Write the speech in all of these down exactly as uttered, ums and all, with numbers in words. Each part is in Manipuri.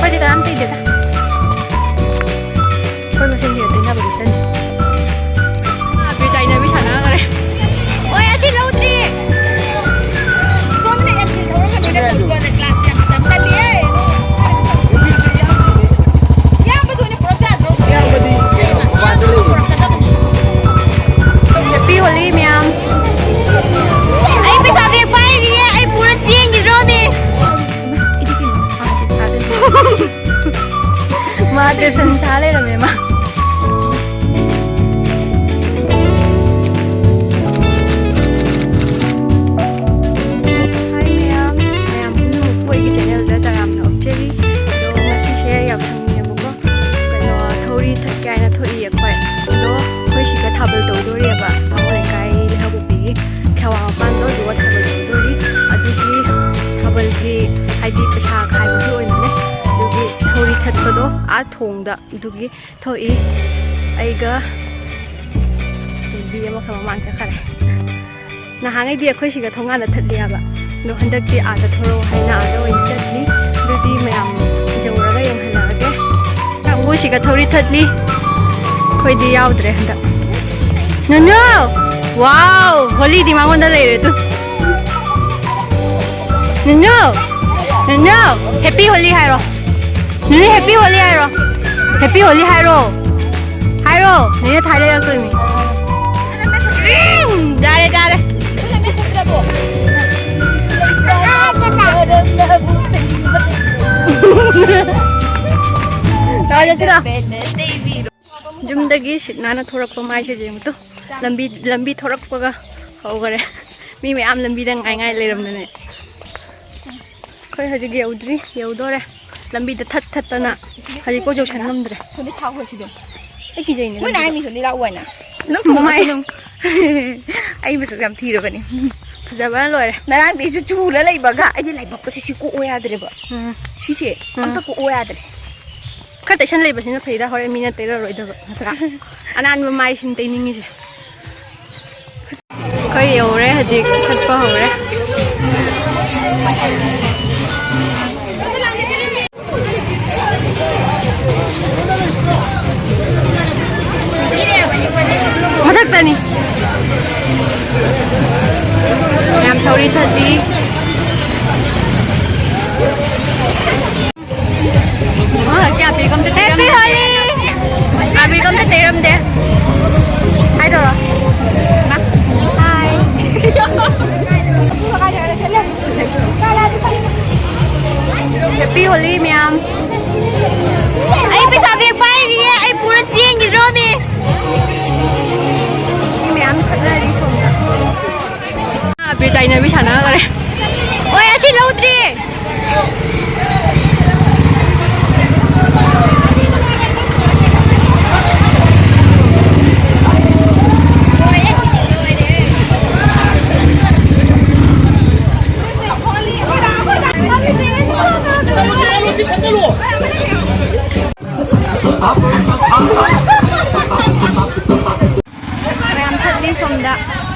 ꯑꯩꯈꯣꯏꯗꯤ ꯀꯅꯥꯝ ꯇꯩꯗꯦꯗ꯫ ꯑꯩꯈꯣꯏ ꯃꯁꯦꯟꯒꯤ ꯇꯩꯅꯕꯗꯤ ꯇꯟꯅꯤ꯫ ꯆꯥꯏꯅꯕꯤ ꯁꯥꯟꯅꯈ꯭ꯔꯦ꯫ ꯍꯣꯏ, ꯑꯁꯤ ꯂꯧꯗ꯭ꯔꯤ꯫ ꯁꯣꯝꯗ ꯑꯦꯟꯐꯤꯜ ꯊꯧꯔꯒꯅꯤꯅ ꯇꯧꯕ ꯀ꯭ꯂꯥꯁ ꯌꯥꯝ ꯇꯝ ꯇꯜꯂꯤꯌꯦ꯫ ꯏꯌꯥꯝꯕꯗꯨꯅꯦ ꯄꯨꯔꯛ ꯌꯥꯗ꯭ꯔꯣ? ꯏꯌꯥꯝꯕꯗꯤ ꯀꯩꯅꯣ, ꯃꯄꯥꯟꯗ ꯂꯩꯌꯦ꯫ ꯄꯨꯔꯛꯀꯗꯕꯅꯤ꯫ ꯍꯦꯄꯤ ꯍꯣꯂꯤ ꯃꯌꯥꯝ꯫ ꯑꯩ ꯄꯩꯁꯥ ꯕꯦꯛ ꯄꯥꯏꯔꯤꯌꯦ, ꯑꯩ ꯄꯨꯔ ꯆꯦꯟꯈꯤꯗ꯭ꯔꯣꯃꯤ꯫ ꯃꯥ ꯀꯦꯞꯁꯟ ꯁꯥ ꯂꯩꯔꯝꯃꯦ ꯃꯥ꯫ ꯍꯥꯏ ꯃꯌꯥꯝ, ꯃꯌꯥꯝ ꯄꯨꯝꯅꯃꯛꯄꯨ ꯑꯩꯒꯤ ꯆꯦꯅꯦꯜꯗ ꯇꯔꯥꯝꯅ ꯑꯣꯛꯆꯔꯤ꯫ ꯑꯗꯣ ꯉꯁꯤꯁꯦ ꯌꯥꯎꯁꯪꯅꯦꯕꯀꯣ꯫ ꯀꯩꯅꯣ, ꯊꯧꯔꯤ ꯊꯠꯀꯦ ꯍꯥꯏꯅ ꯊꯣꯛꯏ ꯑꯩꯈꯣꯏ꯫ ꯑꯗꯣ ꯑꯩꯈꯣꯏ ꯁꯤꯗ ꯊꯥꯕꯜ ꯇꯧꯗꯣꯔꯤꯑꯕ, ꯕꯥꯃꯣꯟ ꯂꯩꯀꯥꯏ ꯂꯩꯍꯥꯎꯄꯣꯛꯄꯤꯒꯤ ꯈꯦꯋꯥ ꯃꯄꯥꯟꯗꯣ ꯑꯗꯨꯒ ꯊꯥꯕꯜ ꯇꯧꯗꯣꯔꯤ꯫ ꯑꯗꯨꯒꯤ ꯊꯥꯕꯜꯒꯤ, ꯍꯥꯏꯗꯤ, ꯄꯩꯁꯥ ꯈꯥꯏꯕꯁꯨ ꯑꯣꯏꯕꯅꯦ꯫ ꯑꯗꯨꯒꯤ ꯊꯧꯔꯤ ꯊꯠꯄꯗꯣ ꯑꯥ ꯊꯣꯡꯗ, ꯑꯗꯨꯒꯤ ꯊꯣꯛꯏ꯫ ꯑꯩꯒ ꯅꯨꯄꯤ ꯑꯃꯈꯛ ꯃꯃꯥꯡ ꯆꯠꯈꯔꯦ꯫ ꯅꯍꯥꯟꯉꯩꯗꯤ ꯑꯩꯈꯣꯏ ꯁꯤꯒ ꯊꯣꯡꯒꯥꯟꯗ ꯊꯠꯂꯦꯕ, ꯑꯗꯣ ꯍꯟꯗꯛꯇꯤ ꯑꯥꯗ ꯊꯣꯔꯛꯑꯣ ꯍꯥꯏꯅ ꯑꯥꯗ ꯑꯣꯏꯅ ꯆꯠꯂꯤ꯫ ꯑꯗꯨꯗꯤ ꯃꯌꯥꯝ ꯌꯧꯔꯒ ꯌꯦꯡꯍꯜꯂꯛꯑꯒꯦ꯫ ꯀꯥꯡꯕꯨꯁꯤꯒ ꯊꯧꯔꯤ ꯊꯠꯂꯤ꯫ ꯑꯩꯈꯣꯏꯗꯤ ꯌꯥꯎꯗ꯭ꯔꯦ ꯍꯟꯗꯛ꯫ ꯅꯨꯅꯨ! ꯋꯥꯎ! ꯍꯣꯂꯤꯗꯤ ꯃꯉꯣꯟꯗ ꯂꯩꯔꯦ ꯇꯨ꯫ ꯅꯨꯅꯨ! ꯅꯨꯅꯨ! ꯍꯦꯄꯤ ꯍꯣꯂꯤ ꯍꯥꯏꯔꯣ꯫ ꯅꯨꯅꯨ ꯍꯦꯄꯤ ꯍꯣꯂꯤ ꯍꯥꯏꯔꯣ꯫ ꯍꯦꯄꯤ ꯍꯣꯂꯤ ꯍꯥꯏꯔꯣ꯫ ꯍꯥꯏꯔꯣ꯫ ꯅꯦꯅꯦ ꯊꯥꯏ ꯂꯩꯔꯛꯇꯣꯏꯅꯤ꯫ ꯎꯝ, ꯌꯥꯔꯦ, ꯌꯥꯔꯦ꯫ ꯇꯧꯔꯁꯤꯔꯣ? ꯌꯨꯝꯗꯒꯤ ꯁꯤꯠ ꯅꯥꯟꯅ ꯊꯣꯔꯛꯄ ꯃꯥꯏꯁꯦ ꯌꯦꯡꯉꯨ ꯇꯨ꯫ ꯂꯝꯕꯤ, ꯂꯝꯕꯤ ꯊꯣꯔꯛꯄꯒ ꯍꯧꯈꯔꯦ꯫ ꯃꯤ ꯃꯌꯥꯝ ꯂꯝꯕꯤꯗ ꯉꯥꯏ ꯉꯥꯏ ꯂꯩꯔꯝꯗꯅꯦ꯫ ꯑꯩꯈꯣꯏ ꯍꯧꯖꯤꯛ ꯌꯧꯗ꯭ꯔꯤ, ꯌꯧꯗꯣꯔꯦ꯫ ꯂꯝꯕꯤꯗ ꯊꯠ ꯊꯠꯇꯅ ꯍꯧꯖꯤꯛꯐꯥꯎ ꯌꯧꯁꯟ ꯉꯝꯗ꯭ꯔꯦ꯫ ꯊꯣꯝꯕꯤ ꯊꯥꯎ ꯈꯣꯏꯁꯤꯗꯣ꯫ ꯑꯩ ꯀꯤꯖꯩꯅꯦ ꯃꯣꯏꯅ ꯂꯝꯕꯤꯗ꯫ ꯍꯥꯏ ꯃꯤꯁꯨ ꯂꯤꯂꯥ ꯑꯣꯏꯅ꯫ ꯅꯪ ꯃꯃꯥꯏ꯫ ꯊꯣꯝꯕꯁꯨ ꯑꯗꯨꯝ꯫ ꯑꯩ ꯃꯁꯛ ꯌꯥꯝ ꯊꯤꯔꯕꯅꯤ꯫ ꯐꯖꯕꯅ ꯂꯣꯏꯔꯦ꯫ ꯉꯔꯥꯡꯗꯤ ꯑꯩꯁꯨ ꯆꯨꯔ ꯂꯩꯕꯒ ꯑꯩꯗꯤ ꯂꯥꯏꯕꯛꯀꯁꯦ ꯁꯤ ꯀꯣꯛꯑꯣ ꯌꯥꯗ꯭ꯔꯦꯕ꯫ ꯎꯝ꯫ ꯁꯤꯁꯦ ꯎꯝ꯫ ꯑꯝꯇ ꯀꯣꯛꯑꯣ ꯌꯥꯗ꯭ꯔꯦ꯫ ꯈꯔ ꯇꯩꯁꯟ ꯂꯩꯕꯁꯤꯅ ꯐꯩꯗ, ꯍꯣꯔꯦꯟ ꯃꯤꯅ ꯇꯩꯔꯔꯣꯏꯗꯕ ꯅꯠꯇ꯭ꯔꯥ? ꯑꯅꯥꯟꯕ ꯃꯥꯏꯁꯤꯅ ꯇꯩꯅꯤꯡꯉꯤꯁꯦ꯫ ꯑꯩꯈꯣꯏ ꯌꯧꯔꯦ, ꯍꯧꯖꯤꯛ ꯆꯠꯄ ꯍꯧꯔꯦ꯫ ꯃꯊꯛꯇꯅꯤ꯫ ꯌꯥꯝ ꯊꯧꯔꯤ ꯊꯠꯂꯤ꯫ ꯑ, ꯀꯌꯥ ꯄꯤꯒꯝꯇ ꯇꯩꯔꯝꯗꯦ꯫ Happy Holi! Happy Holi ꯀꯝꯇ ꯇꯩꯔꯝꯗꯦ꯫ Hi ꯇꯧꯔꯣ꯫ ꯃꯥ꯫ Hi꯫ Happy Holi ꯃꯌꯥꯝ꯫ ꯑꯩ ꯄꯩꯁꯥ bag ꯄꯥꯏꯔꯤꯌꯦ, ꯑꯩ ꯄꯨꯔ ꯆꯦꯟꯈꯤꯗ꯭ꯔꯣꯃꯤ꯫ ꯃꯤ ꯃꯌꯥꯝ ꯈꯠꯅꯔꯤ ꯁꯣꯝꯗ꯫ ꯑꯕꯤꯔ ꯆꯥꯏꯅꯕꯤ ꯁꯥꯟꯅꯈꯔꯦ꯫ ꯍꯣꯏ, ꯑꯁꯤ ꯂꯧꯗ꯭ꯔꯤ꯫ ꯃꯌꯥꯝ ꯊꯠꯂꯤ ꯁꯣꯝꯗ꯫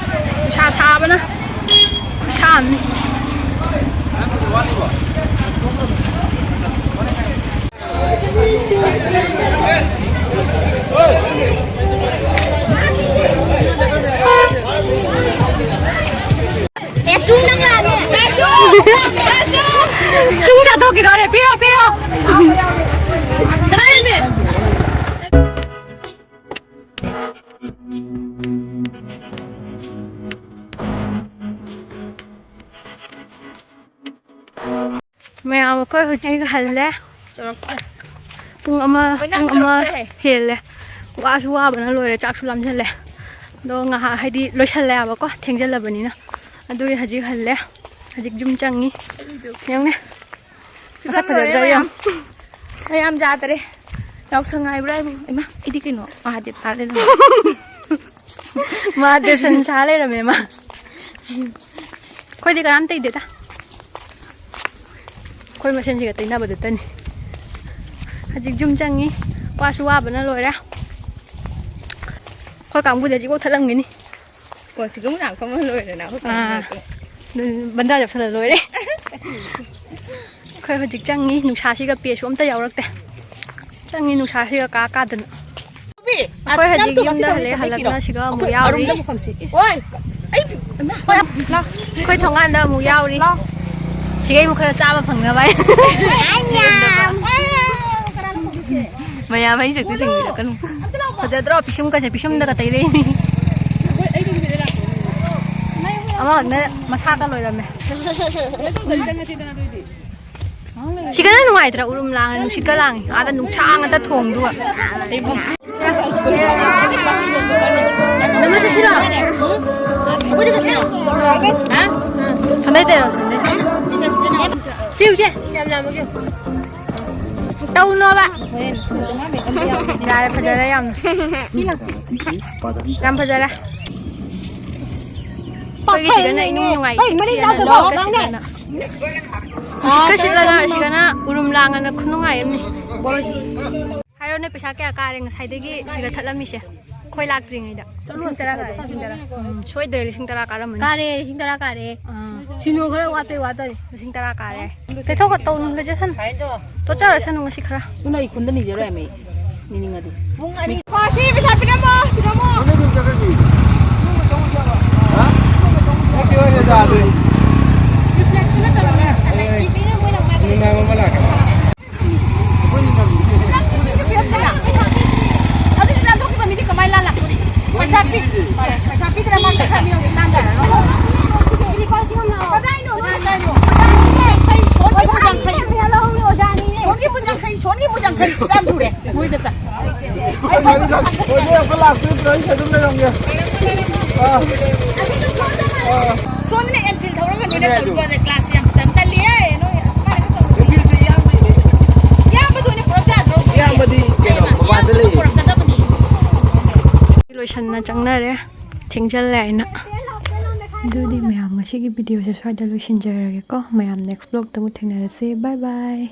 ꯅꯨꯡꯁꯥ ꯁꯥꯕꯅ ꯈꯨꯁꯥ ꯑꯃꯅꯤ꯫ ꯑꯦ, ꯆꯨ ꯅꯪ ꯂꯥꯛꯑꯝꯃꯦ꯫ ꯆꯨ ꯆꯥꯊꯣꯛꯈꯤꯗꯧꯔꯦ꯫ ꯄꯤꯔꯣ, ꯄꯤꯔꯣ꯫ ꯀꯗꯥꯏꯗꯅꯦ? ꯃꯌꯥꯝ ꯑꯩꯈꯣꯏ ꯍꯧꯖꯤꯛ ꯍꯜꯂꯦ꯫ ꯄꯨꯡ ꯑꯃ, ꯄꯨꯡ ꯑꯃ ꯍꯦꯜꯂꯦ꯫ ꯋꯥꯁꯨ ꯋꯥꯕꯅ ꯂꯣꯏꯔꯦ, ꯆꯥꯛꯁꯨ ꯂꯥꯝꯁꯤꯜꯂꯦ꯫ ꯑꯗꯣ ꯉꯥꯏꯍꯥꯛ ꯍꯥꯏꯗꯤ ꯂꯣꯏꯁꯜꯂꯦ ꯍꯥꯏꯕꯀꯣ, ꯊꯦꯡꯖꯜꯂꯕꯅꯤꯅ꯫ ꯑꯗꯨꯒꯤ ꯍꯧꯖꯤꯛ ꯍꯜꯂꯦ꯫ ꯍꯧꯖꯤꯛ ꯌꯨꯝ ꯆꯪꯉꯤ꯫ ꯌꯦꯡꯉꯨꯅꯦ꯫ ꯃꯁꯛ ꯐꯖꯗ꯭ꯔꯥ ꯌꯦꯡꯉꯨ꯫ ꯃꯌꯥꯝ ꯌꯥꯗꯔꯦ꯫ ꯌꯥꯎꯁꯪ ꯍꯥꯏꯕ꯭ꯔꯥ ꯍꯥꯏꯕꯨ꯫ ꯏꯃꯥ, ꯑꯩꯗꯤ ꯀꯩꯅꯣ ꯃꯍꯥꯗꯦꯕ ꯁꯥ ꯂꯩꯔꯝꯃꯦ꯫ ꯃꯍꯥꯗꯦꯕ ꯁꯟ ꯁꯥ ꯂꯩꯔꯝꯃꯦ ꯃꯥ꯫ ꯑꯩꯈꯣꯏꯗꯤ ꯀꯅꯥꯝ ꯇꯩꯗꯦꯗ꯫ ꯑꯩꯈꯣꯏ ꯃꯁꯦꯟꯁꯤꯒ ꯇꯩꯅꯕꯗꯨꯇꯅꯤ꯫ ꯍꯧꯖꯤꯛ ꯌꯨꯝ ꯆꯪꯉꯤ꯫ ꯋꯥꯁꯨ ꯋꯥꯕꯅ ꯂꯣꯏꯔꯦ꯫ ꯑꯩꯈꯣꯏ ꯀꯥꯡꯕꯨꯗꯤ ꯍꯧꯖꯤꯛꯐꯥꯎ ꯊꯠꯂꯝꯒꯤꯅꯤ꯫ ꯀꯣꯟꯁꯤꯒ ꯃꯨꯛ ꯂꯥꯡ ꯐꯝꯃ ꯂꯣꯏꯔꯦꯅ ꯑꯩꯈꯣꯏ ꯑꯥ꯫ ꯀꯥꯡꯕꯨꯗꯤ꯫ ꯕꯟꯗꯥ ꯌꯥꯎꯁꯜꯂ ꯂꯣꯏꯔꯦ꯫ ꯑꯩꯈꯣꯏ ꯍꯧꯖꯤꯛ ꯆꯪꯉꯤ꯫ ꯅꯨꯡꯁꯥꯁꯤꯒ ꯄꯦꯁꯨ ꯑꯝꯇ ꯌꯥꯎꯔꯛꯇꯦ꯫ ꯆꯪꯉꯤ ꯅꯨꯡꯁꯥꯁꯤꯒ ꯀꯥ ꯀꯥꯗꯅ꯫ ꯑꯩꯈꯣꯏ ꯍꯧꯖꯤꯛ ꯌꯨꯝꯗ ꯍꯜꯂꯛꯑꯦ꯫ ꯍꯜꯂꯛꯅ ꯁꯤꯒ ꯑꯃꯨꯛ ꯌꯥꯎꯔꯤ꯫ ꯑꯩꯈꯣꯏ ꯊꯣꯡꯒꯥꯟꯗ ꯑꯃꯨꯛ ꯌꯥꯎꯔꯤ꯫ ꯁꯤꯒꯩ ꯑꯃꯨꯛ ꯈꯔ ꯆꯥꯕ ꯐꯪꯅꯕ ꯍꯥꯏ꯫ ꯃꯌꯥꯝ ꯑꯩ ꯁꯛꯇ ꯆꯤꯡꯕꯤꯔꯛꯀꯅꯨ꯫ ꯐꯖꯗ꯭ꯔꯣ? ꯄꯤꯁꯨꯝꯒꯁꯦ ꯄꯤꯁꯨꯝꯗꯒ ꯇꯩꯔꯛꯏꯅꯤ꯫ ꯑꯃꯈꯛꯅ ꯃꯁꯥꯒ ꯂꯣꯏꯔꯝꯃꯦ꯫ ꯁꯤꯒꯅ ꯅꯨꯡꯉꯥꯏꯇ꯭ꯔꯥ? ꯎꯔꯨꯝ ꯂꯥꯡꯉꯦ, ꯅꯨꯡꯁꯤꯠꯀ ꯂꯥꯡꯉꯦ꯫ ꯑꯥꯗ ꯅꯨꯡꯁꯥ ꯉꯥꯛꯇ ꯊꯣꯡꯗꯨꯒ꯫ ꯅꯃ ꯆꯠꯁꯤꯔꯣ? ꯑꯩꯈꯣꯏꯗ ꯆꯠꯁꯤꯔꯣ? ꯍꯥ? ꯊꯝꯃꯦ ꯇꯩꯔꯣ, ꯊꯝꯃꯦ꯫ ꯆꯦ, ꯆꯦ, ꯌꯥꯝ ꯂꯥꯝꯃꯒꯦ꯫ ꯇꯧꯅꯣꯕ꯫ ꯌꯥꯔꯦ, ꯐꯖꯔꯦ ꯌꯥꯝꯅ꯫ ꯌꯥꯝ ꯐꯖꯔꯦ꯫ ꯑꯩꯈꯣꯏꯒꯤ ꯁꯤꯗꯅ ꯏꯅꯨꯡ ꯅꯨꯡꯉꯥꯏ꯫ ꯍꯣꯏ, ꯃꯔꯤ ꯏꯆꯤꯛ ꯆꯤꯛꯑꯅ ꯂꯥꯛꯇ꯭ꯔꯣ? ꯂꯣꯛ ꯀ ꯂꯥꯡꯅꯦ? ꯁꯤꯠꯂꯅ꯫ ꯅꯨꯡꯁꯤꯠꯀ ꯁꯤꯠꯂꯒ ꯁꯤꯗꯅ ꯎꯔꯨꯝ ꯂꯥꯡꯉꯅ ꯈꯨꯅꯨꯡꯉꯥꯏ ꯑꯃꯅꯤ꯫ ꯍꯥꯏꯔꯣꯅꯦ, ꯄꯩꯁꯥ ꯀꯌꯥ ꯀꯥꯔꯦ ꯉꯁꯥꯏꯗꯒꯤ ꯁꯤꯗ ꯊꯠꯂꯝꯃꯤꯁꯦ? ꯑꯩꯈꯣꯏ ꯂꯥꯛꯇ꯭ꯔꯤꯉꯩꯗ꯫ ꯂꯤꯁꯤꯡ ꯇꯔꯥ ꯀꯥꯔꯦ, ꯂꯤꯁꯤꯡ ꯇꯔꯥ꯫ ꯎꯝ, ꯁꯣꯏꯗ꯭ꯔꯦ, ꯂꯤꯁꯤꯡ ꯇꯔꯥ ꯀꯥꯔꯝꯃꯅꯤ꯫ ꯀꯥꯔꯦ, ꯂꯤꯁꯤꯡ ꯇꯔꯥ ꯀꯥꯔꯦ꯫ ꯑꯥ꯫ ꯁꯤꯅꯣ ꯈꯔ ꯋꯥꯠꯄꯩ ꯋꯥꯇꯅꯤ꯫ ꯂꯤꯁꯤꯡ ꯇꯔꯥ ꯀꯥꯔꯦ꯫ ꯇꯩꯊꯣꯛꯀ ꯇꯧꯅꯨ, ꯂꯩꯖꯁꯅꯨ꯫ ꯇꯣꯠꯆꯔꯁꯅꯨ ꯉꯁꯤ ꯈꯔ꯫ ꯑꯗꯨꯅ ꯑꯩ ꯈꯨꯟꯗ ꯅꯤꯖꯔꯣꯏ ꯍꯥꯏꯃꯤ, ꯅꯤꯅꯤꯡꯉꯗꯤ꯫ ꯄꯨꯡ ꯑꯅꯤ꯫ ꯀꯣ, ꯁꯤ ꯄꯩꯁꯥ ꯄꯤꯔꯝꯃꯣ, ꯁꯤꯗ ꯑꯃꯨꯛ꯫ ꯅꯠꯇꯦ, ꯍꯣꯏ, ꯑꯣꯖꯥ, ꯑꯗꯨ꯫ ꯔꯤꯐ꯭ꯂꯦꯛꯁꯟ ꯅꯠꯇꯕꯅꯦ, ꯉꯁꯥꯏ ꯅꯨꯡꯗꯥꯡ ꯑꯃ ꯂꯥꯛꯀꯦ꯫ ꯅꯪꯗꯤ ꯃꯤꯁꯨ ꯄꯤꯔꯛꯇꯅ꯫ ꯑꯗꯨꯗꯤ ꯅꯥꯟꯊꯣꯛꯈꯤꯕ ꯃꯤꯗꯤ ꯀꯃꯥꯏꯅ ꯂꯥꯜꯂꯛꯇꯣꯔꯤ? ꯄꯩꯁꯥ ꯄꯤ-, ꯄꯩꯁꯥ ꯄꯤꯗꯅ ꯃꯥ ꯆꯠꯈ꯭ꯔꯃꯤ ꯍꯧꯖꯤꯛ ꯅꯥꯟꯊꯔꯔꯣꯏ꯫ ꯀꯗꯥꯏꯅꯣ ꯅꯣꯏ ꯀꯗꯥꯏꯅꯣ? ꯁꯣꯟꯒꯤ ꯄꯨꯡ ꯌꯥꯡꯈꯩ꯫ ꯁꯣꯟꯒꯤ ꯄꯨꯡ ꯌꯥꯡꯈꯩ, ꯁꯣꯟꯒꯤ ꯄꯨꯡ ꯌꯥꯡꯈꯩ꯫ ꯆꯥꯝ ꯁꯨꯔꯦ꯫ ꯃꯣꯏꯗ ꯆꯠ-, ꯑꯩ ꯍꯣꯏ, ꯍꯣꯏ, ꯍꯣꯏ, ꯂꯥꯛꯇꯣꯏ ꯅꯠꯇ꯭ꯔꯣ? ꯑꯩꯁꯨ ꯑꯗꯨꯝ ꯂꯩꯔꯝꯒꯦ꯫ ꯑꯥ꯫ ꯑꯥ꯫ ꯁꯣꯝꯗꯅ ꯑꯦꯟꯐꯤꯜ ꯊꯧꯔꯒ ꯅꯣꯏꯅ ꯑꯗꯨꯅꯦ ꯑꯗꯨ꯫ ꯇꯧꯕꯗꯣ ꯀ꯭ꯂꯥꯁ ꯌꯥꯝ ꯇꯟ-, ꯇꯜꯂꯤꯍꯦ, ꯅꯣꯏ ꯑꯁꯨꯃꯥꯏꯅ ꯇꯧꯕꯗꯣ꯫ ꯑꯦꯟꯐꯤꯜꯁꯦ ꯏꯌꯥꯝꯕ ꯏꯅꯦ꯫ ꯏꯌꯥꯝꯕꯗꯨꯅꯦ ꯄꯨꯔꯛ ꯌꯥꯗ꯭ꯔꯣ? ꯏꯌꯥꯝꯕꯗꯤ ꯀꯩꯅꯣ, ꯀꯩꯅꯣ, ꯃꯄꯥꯟꯗ ꯏꯌꯥꯝꯕꯗꯨ ꯂꯩꯌꯦ꯫ ꯄꯨꯔꯛꯀꯗꯕꯅꯤ꯫ ꯂꯣꯏꯁꯟꯅ ꯆꯪꯅꯔꯦ, ꯊꯦꯡꯖꯜꯂꯦ ꯍꯥꯏꯅ꯫ ꯑꯗꯨꯗꯤ ꯃꯌꯥꯝ, ꯉꯁꯤꯒꯤ ꯚꯤꯗꯤꯑꯣꯁꯦ ꯁ꯭ꯋꯥꯏꯗ ꯂꯣꯏꯁꯤꯟꯖꯔꯒꯦꯀꯣ꯫ ꯃꯌꯥꯝ next vlogꯇ ꯑꯃꯨꯛ ꯊꯦꯡꯅꯔꯁꯦ꯫ Bye bye꯫